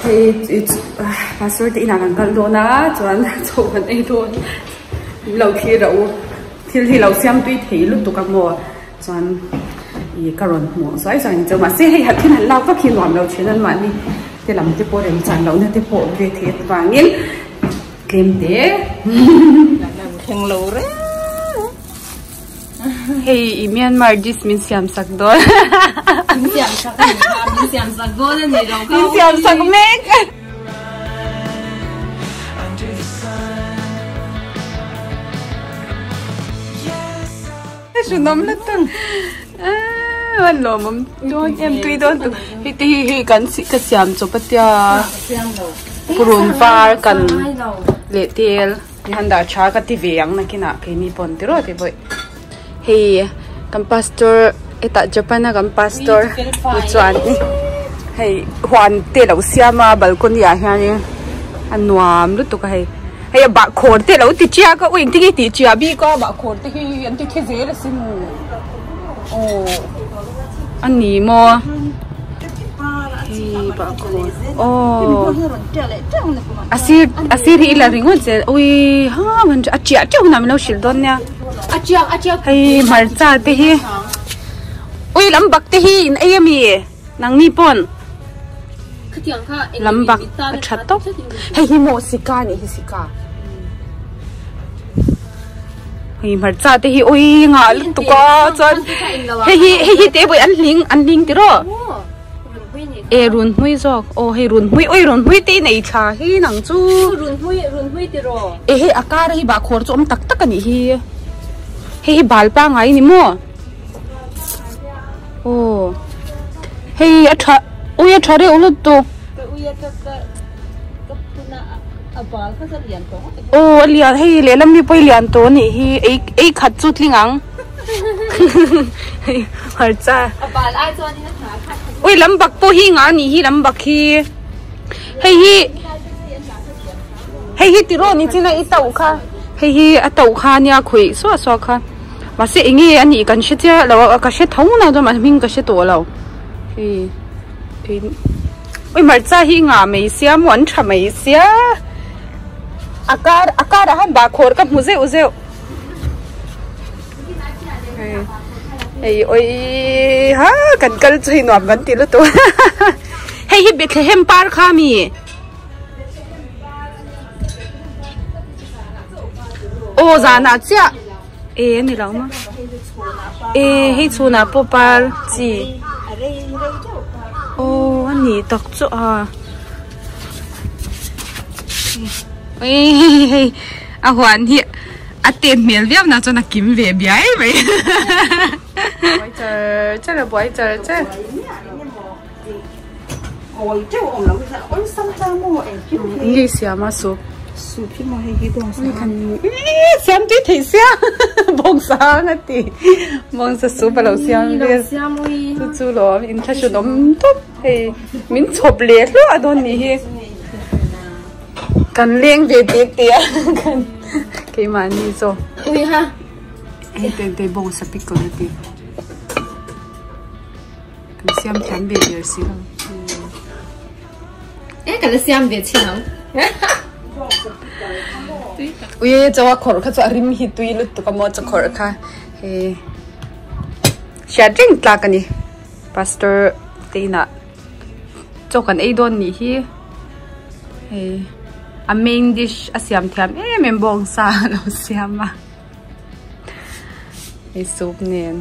Hei pastor te inah kan kal dawn a chuan chaw kan ei dawn min lo thlir rawh u thil hi lo siam tui thei lutuk a maw chuan ih ka rawn hmuh zuai zuai ni chu mahse hei thil han lak vak hi nuam lo thin an mahni te lam te pawh remchan lohna te pawh ve thei avangin tlem te thleng lo reng. Hei i Myanmar dish min siam sak dawn. Min siam sak a ni kha, min siam sak dawn a ni lo kha. Min siam sak mek. Hruhnawm lutuk. An lawmawm dawn em tui dawn tuk. Hei te hi hei kan ka siam chawp a tia. Purun var kan leh tel. Ni han dah tha ka ti ve ang nakinah keini pawn ti rawh ti vawi. Hei kan pastor hetah Japan a kan pastor ni chuan hei huan te lo siam a balcony ah hianin a nuam lutuk a hei. Hei a bahkhawr te lo ti chiak a ui engtin nge tih chiah bik a bahkhawr te hi an ti thi zel asin aw a ni maw. Hei bahkhawr aw a sir a sir hi i la ringawt zel ui ha a chiah teuh hunah min lo hrilh dawn nia hei hmarcha te hi ui lam bak te hi in ei ami nangni pawn lam bak a tha tawp hei hi maw sika a nih hi sika hei hmarcha te hi ui ngah lutuk a chuan hei hi hei hi te pawh an hling an hling tiraw e run hmui zawk aw hei run hmui ui run hmui te i nei tha hi nang chu e hei a kar hi bahkhawr chu awm tak tak a nih hi hei hi bal pangai a ni maw. Aw hei a tha ui a tha reuh lutuk aw a lian hei lehlam mi pawh hi lian tawh a nih hi ei ei khat chu tling ang hei hmarcha ui lam bak pawh hi ngah a nih hi lam bak hi hei hi hei hi tiraw ni chin a i tauh kha hei hi a tauh kha nia khawih suah suah kha. Mahse eng nge a nih kan hre chiah lo a ka hre tho na chuan mahse hming ka hre tawh lo hei hei ui hmarcha hi ngah mai sia maw an tha mai sia a kar a karah khan bahkhawr ka hmu zeuh zeuh hei hei ui ha kan kal chu hei nuam kan ti lutuk hei hi Bethlehem par kha ami. Aw zanah chiah e a ni lo maw e hei chhunah pawh par chi aw a ni tak chu a hei hei a huan hi a tet hmel viau na chuan a kim ve biai mai buai char char a buai char char. Nge siam a soup Soup hi maw hei hi bawngsa Siam tui thei sia bawngsa ang a ti bawngsa soup a lo siam vel chu chu lawm in thlahrun awm tawp hei min chhawp leh hluah a dawn nih hi kan leng ve tih tih a keimahni zawk hei te te bawngsa pickle a ti. Kan siam thiam ve der si lo. E ka la siam ve chin ang. Ui chaw a khawrh kha chu a rim hi tui lutuk a maw chaw khawrh kha he hriat reng tlak a ni pastor te inah chaw kan ei dawn nih hi hei a main dish a siam thiam em em bawngsa a lo siam a. Hei soup nen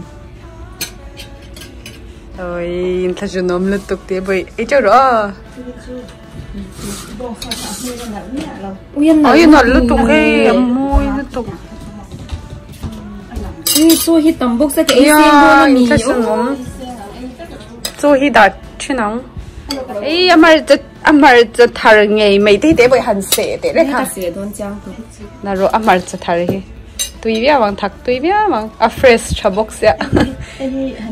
oi in thlahrun awm lutuk tih pawh ei teuh rawh aw oi a nalh lutuk hei a mawi lutuk chaw hi tam bawk se ka ei seng dawn a mi thlahrun awm chaw hi dah thin ang ei a hmarcha a hmarcha thar ngei mai te hi te pawh i han seh teh lek a na rawh a hmarcha thar hi. Tui viau ang thak tui viau ang a fresh tha bawk sia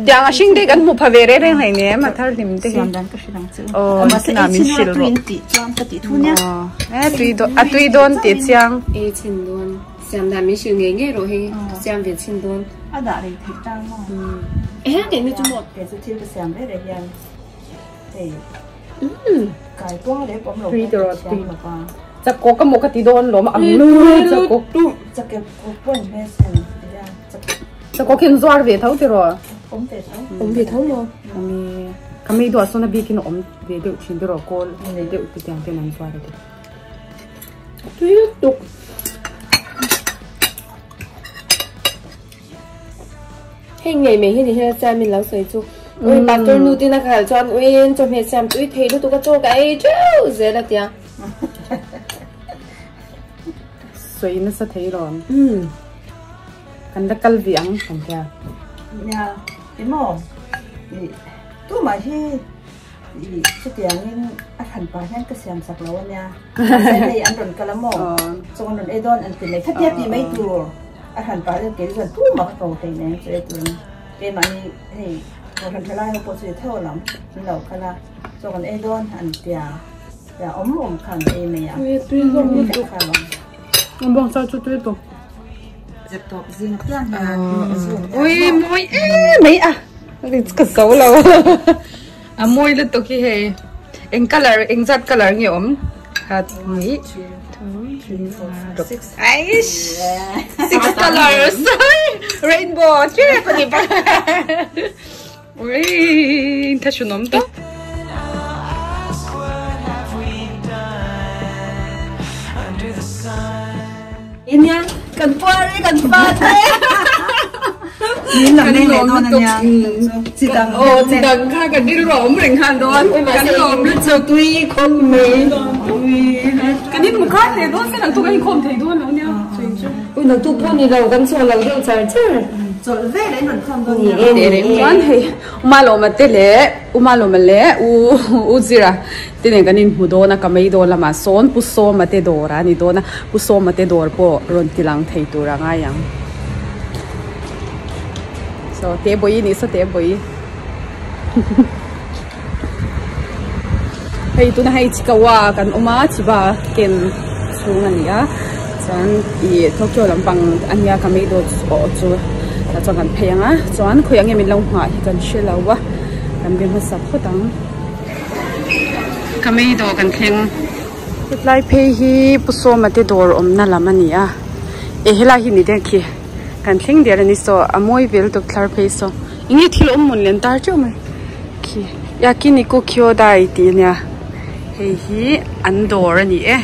tiang a hring te kan hmu pha ve reng reng hlei nem a thar hlim te hi aw mahse min hrilh rawh e tui dawn a tui dawn tih chiang e chin dawn siam dan min hrilh ngei ngei rawh hei siam ve chin dawn a dah rei theih tang maw e heng kei ni chu maw kei chu thil ka siam reng reng hian hei Tui tawh tui. Chakawk emaw ka ti dawn lawm ang lu chakawk. Chakawk hi an zuar ve tho tiraw? Awm ve tho. Awm ve tho maw? Awm e. Ka mei duah sawn a bikin a awm ve deuh thin tiraw kawl deuh te tiang ten an zuar a ti. Tui lutuk. Hei ngei mai hi ni hian siam in lo sawi chu. Ui pastor nu tin a khal chuan uiin chawhmeh siam tui thei lutuk a chaw ka ei teuh zel a tia. Sawi nasa thei lawm. Kan la kal ve ang kan tia. Nia emaw i tumah hi i chutiangin a hran pah hian ka siam sak lo ania. Mahse hei an rawn kal a maw chaw an rawn ei dawn an ti mai khatia tih mai tur a hran pah hian kei chuan tumah ka ko thei nen chu ei turin keimahni hei kohhran thalai ho pawh chu i tho lam an lo kal a chaw kan ei dawn an tia. Ya awm awm khan ei mai a. Ui tui zawk lutuk. Ang bawng sa chu tui tawp. Zep tawp zing piang hian. Ui mawi e mai a. Ka zo lo. A mawi lutuk hi hei. Eng color eng zat color nge awm? Khat hnih thum six. Aish. Six colors. Rainbow chep ani pa. Ui tha awm tawp. Inia kan puar i kan pa te. Min lam nei leh dawn ania. Chi dang. Aw chi dang kha kan rilru a awm reng khan dawn. Kan lawm lutuk tui khawp mai. Kan in hmu khan leh dawn se nang tu kan inkhawm thei dawn lo nia. Ui nang tu pawh ni lo kan chawh lo deuh char char. Chawlh vel in rawn khawm dawn nia. Ni e chuan hei Uma Lawma te leh Uma Lawma leh U U Zira te nen kan inhmu dawn a ka mei dawn lamah sawn Pu Sawma te dawr a ni dawn a Pu Sawma te dawr pawh rawn ti lang thei tur a ngai ang. So te bawi ni saw te bawi hei tuna hei Chikawa kan awm a Chiba ken chhung a ni a chuan ih Tokyo lampang a nia ka mei dawt awh chu tah chuan kan phei ang a chuan khawiah nge min lo nghah hi kan hre lo a kan be hmasa phawt ang. Ka mei dawh kan thleng hetlai phei hi Pu Sawma te dawr awmna lam a ni a eh helai hi ni deuh khi kan thleng der a ni saw a mawi vel tawp thlar phei saw eng nge thil awm mawn lem tar teuh mai khi yakiniku kyodai tih a nia hei hi an dawr a ni e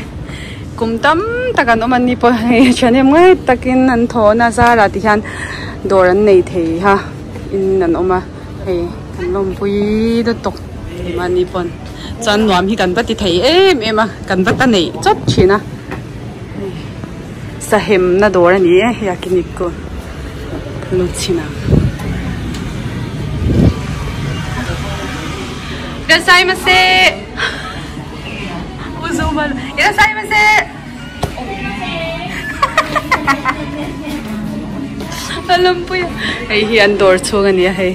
kum tam tak an awm an ni pawh hei thahnem ngai takin an thaw na zarah ti hian dawr an nei thei a in an awm a hei kan lawmpui lutuk mahni pawn chuan nuam hi kan va ti thei em em a kan va ta neih chawp thin a. Sahemna dawr a ni e yakiniku lu chhin ang. Irashaimase Uzuma Irashaimase A lawmpui a hei hi an dawr chhung a ni a hei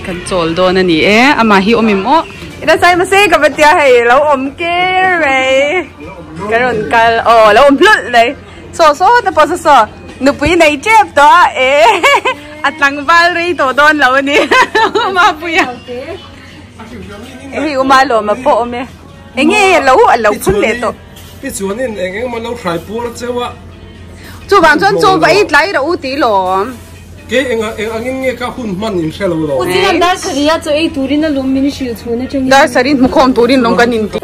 kan chawl dawn a ni e amah hi awm em aw Irashaimase ka va tia hei lo awm ker mai. Ka rawn kal aw lo awm hlawlh mai saw saw te pawh saw saw nupui nei tep tawh a e a tlangval rei tawh dawn lo a ni Mapuia hei Uma lawma pawh awm e enge lo a lo phun leh tawh tichuanin eng eng emaw lo hrai puar cheu a chuvang chuan chaw va ei tlai rawh u tih lawm. Kei eng eng angin nge ka hun hman in hre lo lo. U Chingan dar sarih a chaw ei turin a lawm min hrilh chhun atangin. Dar sarih hmukhawm turin lawm kan inti.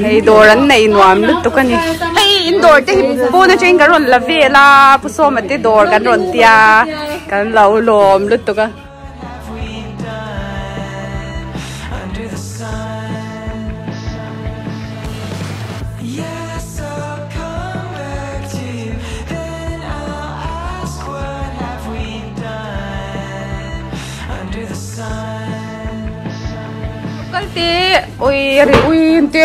Hei dawr an nei nuam lutuk a ni. Hei in dawr te hi pawn atangin kan rawn la vel a, Pu Sawma te dawr kan rawn tia kan lo lawm lutuk a. Kal te ui ri ui te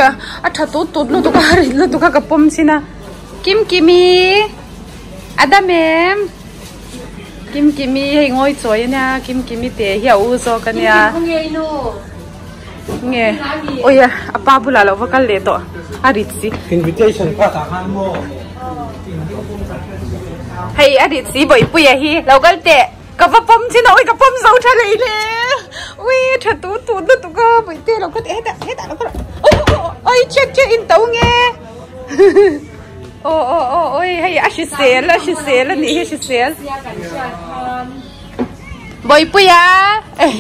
a tha tut tut lutuk a ri lutuk a ka pawm chin a Kim Kimi a dam em Kim Kimi hei ngawi chawi a nia Kim Kimi te hi a u zawk a nia nge ui a pa bulah lo va kal leh tawh a rit si Invitation kha tah khan maw. Hei a rit si Bawihpuia hi lo kal teh ka va pawm chin a ui ka pawm zo tha lei le Ui tha tu tu na tu ka bui te lo khat hetah hetah lo khat oi che che in to nge o o o oi hei a hrisel a hrisel a nih hi hrisel Bawipuia hei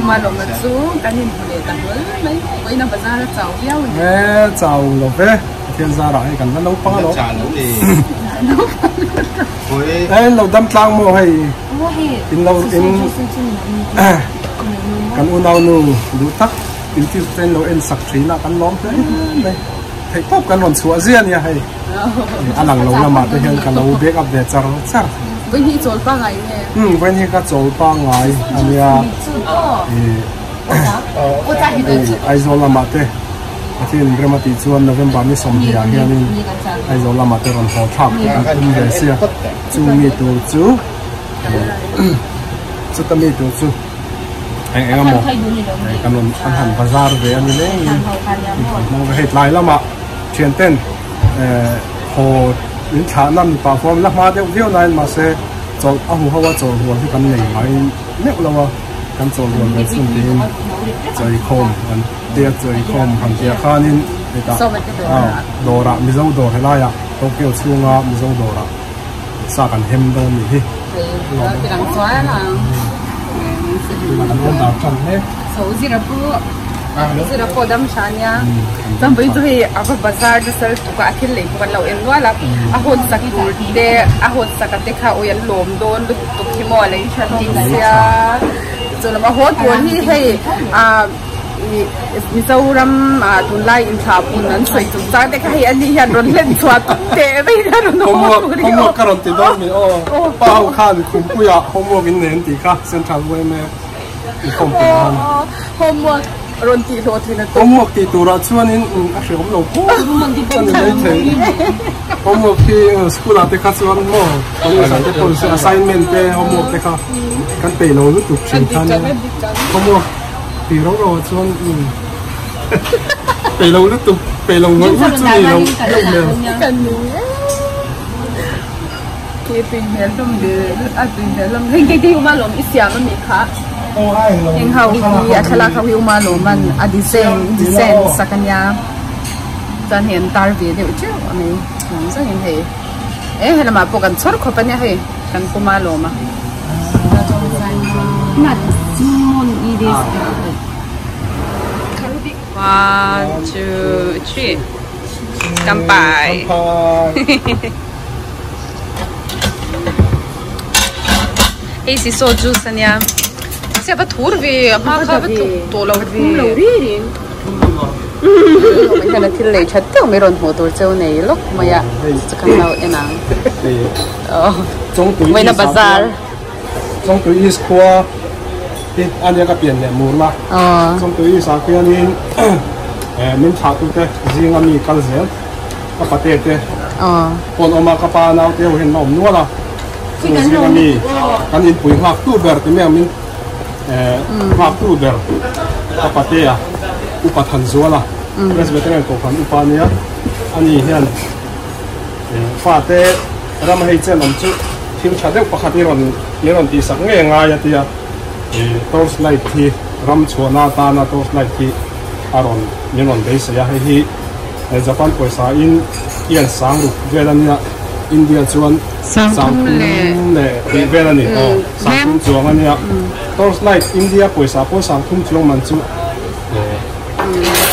uma lawmna chu kan inhmu leh ta hlawl mai vawiin a bazar a chau viau a ni. E chau lo ve Pathian zarah hei kan la naupang alawm. E lo dam tlang maw hei in lo in kan unau nu duh tak in thil te in lo en sak thin a kan lawm hle mai theih tawp kan rawn chhuah zia ania hei a lang lo lamah te hian ka lo back up ve char char. Vawiin hi i chawl pangai nge? Umm vawiin hi ka chawl pangai ania ih Aizawl lamah te Pathian in rem a tih chuan November ni sawmhnih ah hianin Aizawl lamah te rawn haw thlak kan tum ve sia chu mi tur chu chuta mi tur chu eng eng emaw kan rawn an han bazar ve a ni lengin kan hmang ve hei tlai lamah thian ten haw in thlahna mipa huam la hma deuh viau nain mahse chawlh a hu ho a chawlh rual hi kan nei ngai meuh lo a kan chawlh rual ve chhun tiin chawikhawm kan tia chawikhawm han tia khanin hetah dawrah mizo dawr helaiah Tokyo chhunga mizo dawrah sa kan hem dawn ni hi kan order tan mek Zira pawh dam hra nia chuan vawiin chu hei a va bazar nasa lutuk a a thil lei pawh kan lo en nual a a hawn sak tur te a hawn sak a te kha awi an lawm dawn lutuk hi maw a lei tha hlawm sia chu lam a haw tur hi hei ah ih Mizoram ah tunlai inthlah pun an sawi chung chang te kha hei ani hian rawn hlen chhuah tum teh mai hian rawn haw tur hi aw homework ka rawn ti dawn mi aw pa ho khan khumpuiah homework in nei an tih kha central yma. Homework rawn tih hlawh thin a tum. Homework tih turah chuanin a hreawm lo pawh a ni mai thei. Homework hi school ah te kha chuan maw college ah te pawh se assignment te homework te kha kan peih lo lutuk thin kha nia. Homework tih rau rau ah chuan peih lo lutuk peih lo ngawih ngawih chu ni lo deuh hmel. Ke tui hmel hlawm ve a tui hmel hlawm heng te hi uma lawm i siam a mi kha heng ho hi a thlalak ho hi uma lawm an a design design sak a nia chuan hei an tar ve deuh teuh a mai ang zawng in hei e helamah pawh kan chhawr khawp a nia hei kan puma lawm a. One two three Kampai. Hei si saw juice ania mahse a va thur ve a hma kha va tluk tawh lo ve hian a thil lei that deuh mai rawn hmuh tur cheu nei lawk mai a chu kan lo en ang vawiin a bazar Chawngtui East khua hi ania ka pian leh mur la Chawngtui East ah khianin min thlah tute zinga mi kal zel ka pate te pawn awm a ka pa nau te ho hian an awm nual a chung zinga mi kan inpui nghak tu ber ti mai ang min nghak tu ber ka pate a upa Thanzuala Presbyterian Kohhran upa ania ani hian fate ram hei chen awm chu thil tha deuh pakhat i rawn i rawn tih sak ngei angai a tia torch light hi ram chhuahna atana torch light hi a rawn min rawn beisei a hei hi Japan pawisa in hian sang ruk vel a nia India chuan sang thum leh tih vel a ni aw sang thum chuang a nia torch light India pawisa pawh sang thum chuang man chu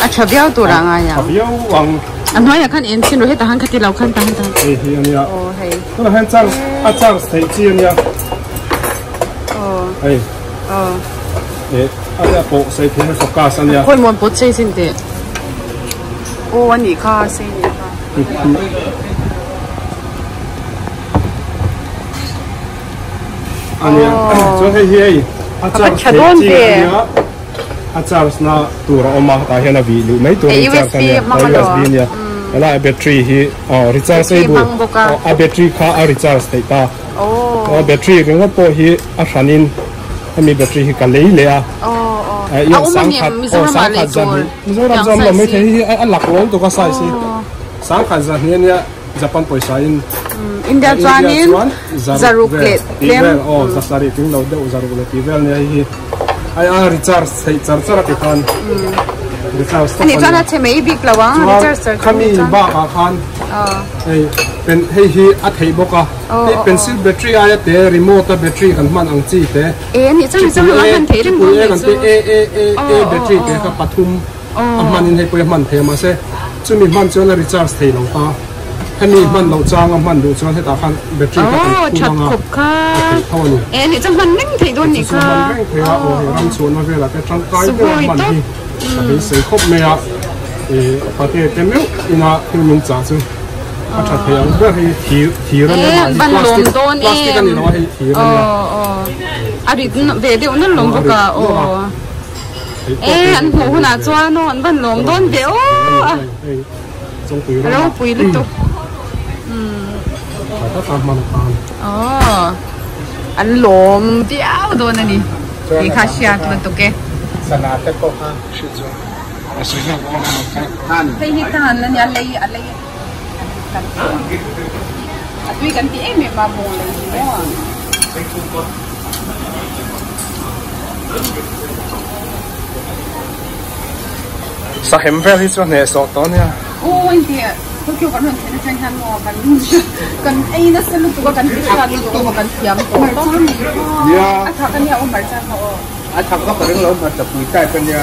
a tha viau tur a ngai ang tha viau ang a hnuaiah khan en chin rawh hetah khan khati lo khan ta han ta hei hi a nia aw hei tunah hian charge a charge theih chi a nia aw hei aw eh a nia pawh sei thei hi focus a nia khawi mawn pawt sei sin teh aw a nih kha sei nih kha a nia chuan hei hi hei a charge theih chi a nia A charge na tur a awm a tah hian a vih luh mai tur a recharge a nia USB a nia helai a battery hi aw recharge ei bur a battery kha a recharge theih ta aw battery ringawt pawh hi a hran in hemi battery hi ka lei leh a a sangkhat aw sangkhat zan hi Mizoram chu a awm lo maithei hi a lak lawm tuk a size hi sangkhat zan hi a nia. Japan pawisa in India chuanin zaruk leh tlem aw zasarih tling lo deuh zaruk leh tih vel nia hei hi ai a recharge theih char char a ti khan recharge tawp ani chuan a chhe mai bik lo ang recharge char char khami bakah khan hei pen hei hi a theih bawk a hei pencil battery aia te remote a battery kan hman ang chi te e ani chuan mizo lam a hman theih reng dawn kan te a a a a battery te kha pathum a hman in hei pawh a hman thei a mahse chumi hman chuan a recharge thei lo ta hemi hman loh chang a hman duh chuan hetah khan battery kha kan khum anga a theih tho a ni e ni chuan hman reng theih dawn ni kha hman reng thei a aw hei ram chhuahna velah te tangkai deuh a hman hi ka beisei khawp mai a ih pate te meuh ina thil min chah chu a tha thei ang ber hei thir thir a nia mahni plastic plastic a ni lo a hei thir a nia a rit ve deuh nawlh lawm bawk a aw E an hmuh hunah chuan aw an van lawm dawn ve aw a ropui lutuk aw an lawm viau dawn a ni tih kha hriat lutuk e hei hi tan a nia lei a lei kan a tui kan ti em em a bawng lei hi maw. Sahem vel hi chu a hnehsawh tawh ania. Aw inti Tokyo kan rawn thlen atang hian maw kan kan ei nasa lutuk a kan ti hriat lutuk a maw kan thiam tawh tawp. Nia. A thak ania aw hmarcha kha aw. A thak vak ka ring lo hmarcha pui type ania.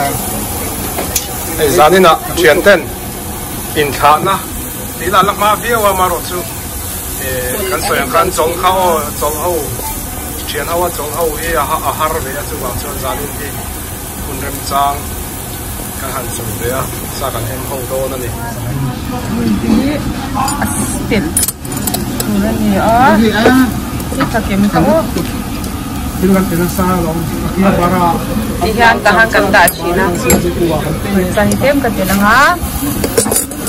Hei zaninah thian ten inthlahna tih lah la hma viau a marawh chu kan sawi ang khan chawlh kha aw chawlh ho. Thian ho a chawlh ho hi a har ve a chuvang chuan zanin hi hun remchang kan han chum ve a sa kan en ho dawn a ni. Hei hi a spelh tur a ni a, hei tlakem ka aw. Thil kan ti nasa alawm a kia bara. Ti hian tahan kan dah thin a, chuan hi tlem ka tel ang a.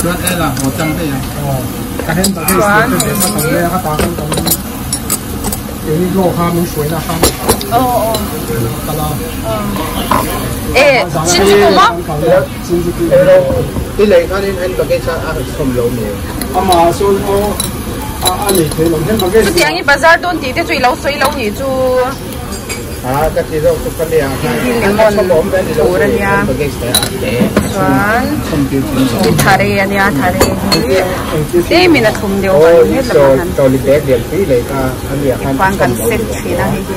Chuan ela haw chang daih ang. Ka hen ta hei spelh te ve ka tam ve a ka ta kan tam. Keini law kha min hruaina kha kal a. E, Shinjuku maw? Shinjuku. I lei khanin hand baggage a han chhawm lo mi? Amah chuan aw a nei thei lo hand baggage. Chutiang i bazar dawn tih te chu i lo sawi lo nih chu. A ka ti zawk chu ka nia. Lemon tur a nia. Chuan thare a nia thare hi tlemin a thlum deuh a ni het lamah han tikhuan kan set thin a hei hi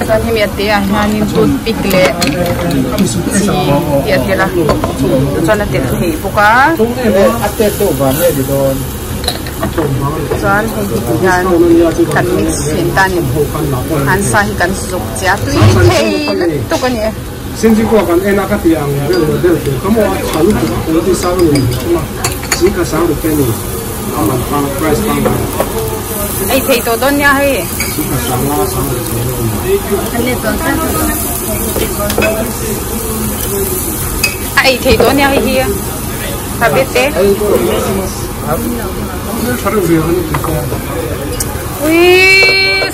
chuan hemi a te ah hianin toothpick leh chi tih a tel a chuan a telh theih bawk a. Chuan hei hi ti hian kan mix thin ta a ni an sa hi kan zuk che a tui thei lutuk a ni e. Sinjikua kan en a ka ti ang vel model tur ka maw a tha lutuk a quality sang a ni ang hrim a singkha sang ruk te a ni a man pang price pangngai Ei thei tawh dawn nia hei. Singkha sang la sang ruk te a ni. A ei thei tawh nia hei hi. Habete. Ui,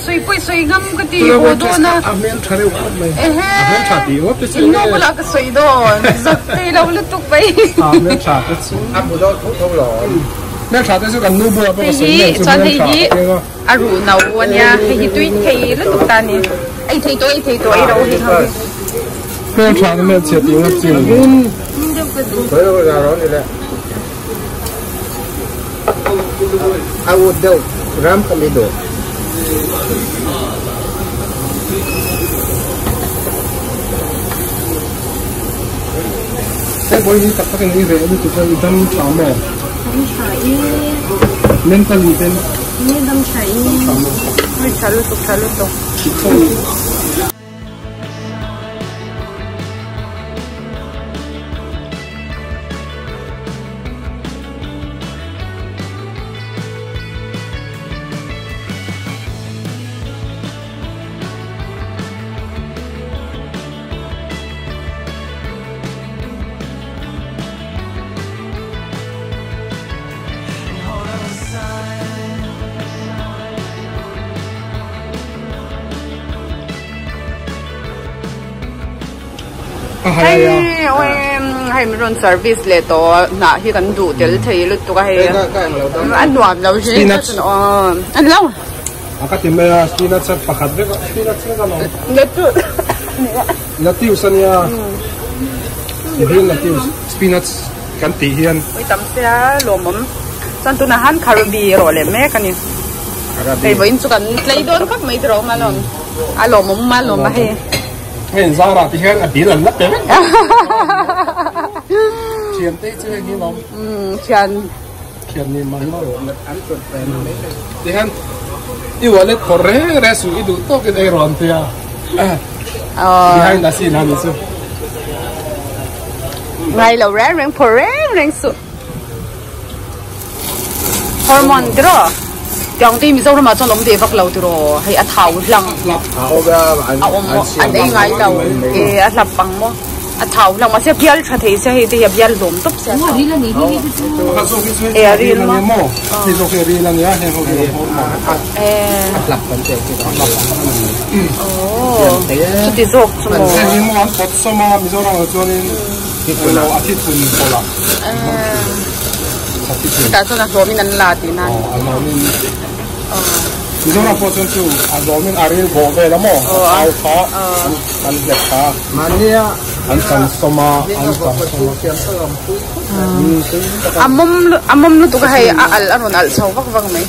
sui pui sui ngam ka ti ho dawn a. A hmel tha reuh khawp mai. Ehe. A hmel tha ti ngawt te chu. Innu bulah ka sawi dawn. Zak thei lo lutuk mai. A hmel tha te chu. A hmu dawn tho tho lo. Hmel tha te chu kan nu bulah pawh ka sawi mai chu hmel tha ka ti ang a. A ruh no a nia. Hei hi tui thei lutuk ta ni. Ei thei tawh ei thei tawh ei ro hei ho hi. Hmel tha na hmel chhia ti ngawt chi ni. A ut deuh ram ka mi duh. Hei pawh hi tak tak in i reh lutuk a i dam tha maw? Dam tha e. Mentally ten. Ni dam tha e. Tha lutuk tha lutuk. Hei hei min rawn service leh tawh hnah hi kan duh tel thei lutuk a hei a nuam lo hi Spinach an lo a ka ti mai a spinach a pakhat vek a spinach vek a lo lettuce lettuce ania green lettuce spinach kan tih hian ui tam sia lawmawm chuan tunah han kharbi rawh leh mek ani hei vawiin chu kan tlei dawn khawp mai tiraw awm alawm a lawmawm a lawm a hei Hei zara ti hian a bil an la pe vek. Thian te chu heng hi lawm. Thian. Thian ni man lo. An chawt pe na mai mai. Ti hian i wallet khawr reng reng su i duh tawk in ei rawn tia. Behind the scene han ni chu. Ngai lo reng reng phawr reng reng su. Hormone tiraw tiang te Mizoram ah chuan awm ve vak lo tiraw hei a thau hlang a awm an ei ngai lo e a hlap ang maw a thau hlang mahse a bial tha thei sia hei te hi a bial hlawm tawp sia e a ril maw chuti zawk chu maw. Chutah chuan a hlawmin an la tih nan. A hlawmin. Mizoram pawh chuan chu a hlawmin a ril bawh vel a maw? A thau kha an hlep kha. Mahnia an chan sawm a, an chan sawm a. A mawm a mawm lutuk a hei a alh a rawn alh chho vak vak mai.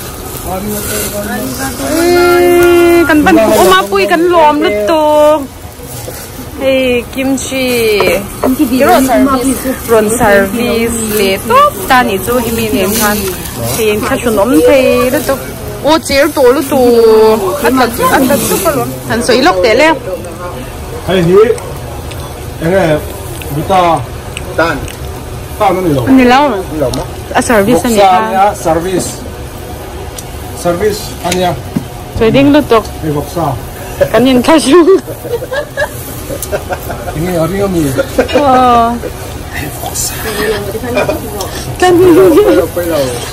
Kan ban awm a pui kan lawm lutuk. Hei kimchi tiraw service rawn service leh tawp ta nih chu hemi nen khan hei in thlahrun awm thei lutuk aw cher tawh lutuk a tla a tla chuk alawm han sawi lawk teh le. Hei hi enge vita tan tan ani lo ani lo a service ani kha service service ania sawi ding lutuk hei vawksa Kan in thlahrung. Enge a ring ami? Kan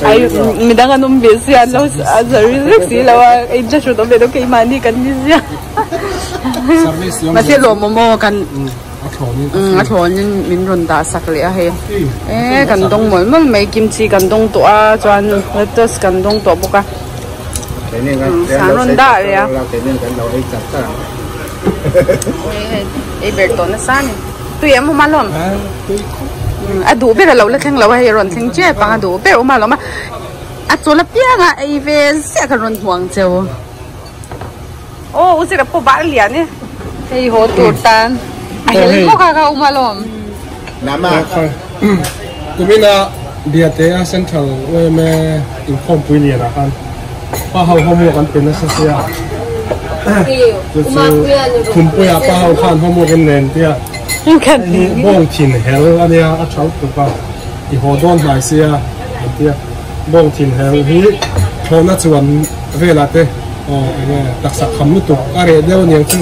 ai midang an awm ve sia an lo a service vek si lo a in thlahrun awm ve lo keimahni kan ni sia. Mahse lawmawm aw kan a thlawnin min rawn dah sak leh a hei. E kan dawng mawlh mawlh mai kimchi kan dawng tawh a chuan lettuce kan dawng tawh bawk a. Sang rawn dah leh a. Ei ber tawh nasa a ni. Tui em awm alawm. A duh ber a lo la thleng lo a hei rawn thleng chiah pang a duh ber awm alawm a. A chawl apiang a ei ve ziah kha rawn hmuh ang cheu. Aw u zira pawh bar lian e. Hei haw tur tan a hel bawk a kha awm alawm. Nama. Kumina Biate a Central yma inkhawmpui lianah khan pa ho homework an pe nasa sia. Chu chu Khumpuia pa ho khan homework in nen tia. Hei bawng thin hel ania a tha lutuk a i haw dawn hnai sia an tia. Bawng thin hel hi thlawhna chuan velah te aw enge taksa kham lutuk a reh deuh aniang chu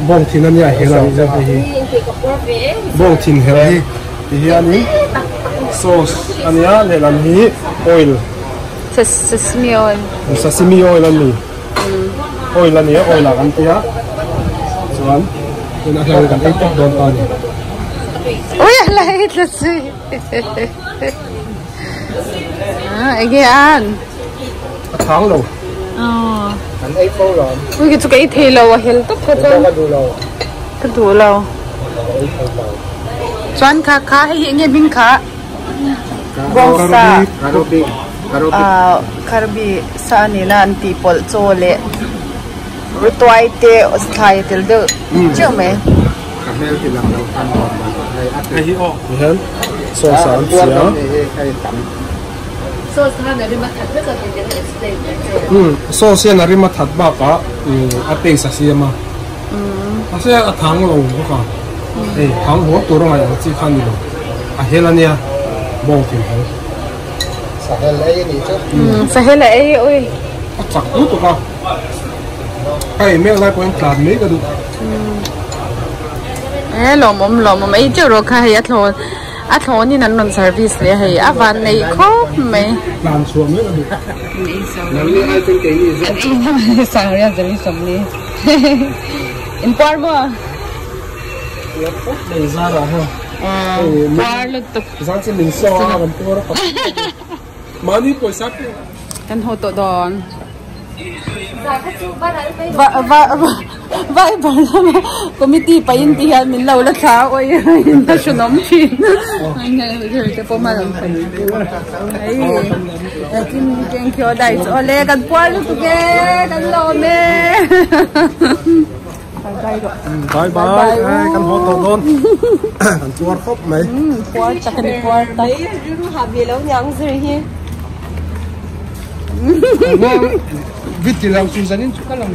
bawng thin ania hel a nih deuh hei hi bawng thin hel hi ti hianin sauce ania lehlam hi oil sesame oil sesame oil ani oil ania oil ah kan tia chuan tunah hian kan ei tawp dawn ta ani. Ui a la ei tlat si. Enge an? A chhang lo. An ei fo lo. Ui ka chu ka ei thei lo a hel tawp kha chuan. Ka duh lo. Ka duh lo. Ka ei thei lo. Chuan kha kha hei hi enge hming kha? Bawngsa. Karubi. Karubi. Karbi sa ani na an tih pawlh chaw leh rutuai te thlai tel deuh chiah mai. Ka hmel ti lang lo khan nuam lo hei a hei hi aw ti hian sauce ah an siam Sauce khan a rim a that vek a tih te kha explain ta che. Sauce hian a rim a that bakah a taste a siam a mahse a thang lo bawk a hei thang haw tur a ngaih ang chi kha a ni lo a hel a nia bawng thil hel. Sahel ei a nih chu. Sahel a ei ui. A chak lutuk a hei mek lai pawhin tlan mai ka duh. E lawmawm lawmawm ei teuh rawh kha hei a thlawn a thlawn in an rawn service leh a hei a van nei khawp mai. Tlan chhuah mai ka duh. Nangni ai chuan keini zawk. Sangria zali sawmli. In puar maw? Nei zara ha. Puar lutuk. Zan chu min saw a kan puar a Mahni pawisa pe. Kan haw tawh dawn. Va va vai bar lama committee pahin ti hian min lo la thla a awi in a hranawm thin. Te pawh hman an phei. Hei tin keng khiaw dai chu awle kan puar lutuk e kan lawm e. Bye bye kan haw tawh dawn kan puar khawp mai. Puar tak a ni puar tak. Rilru ha ve lo niang zir hi. Vit ti lo chu zanin chu ka lang.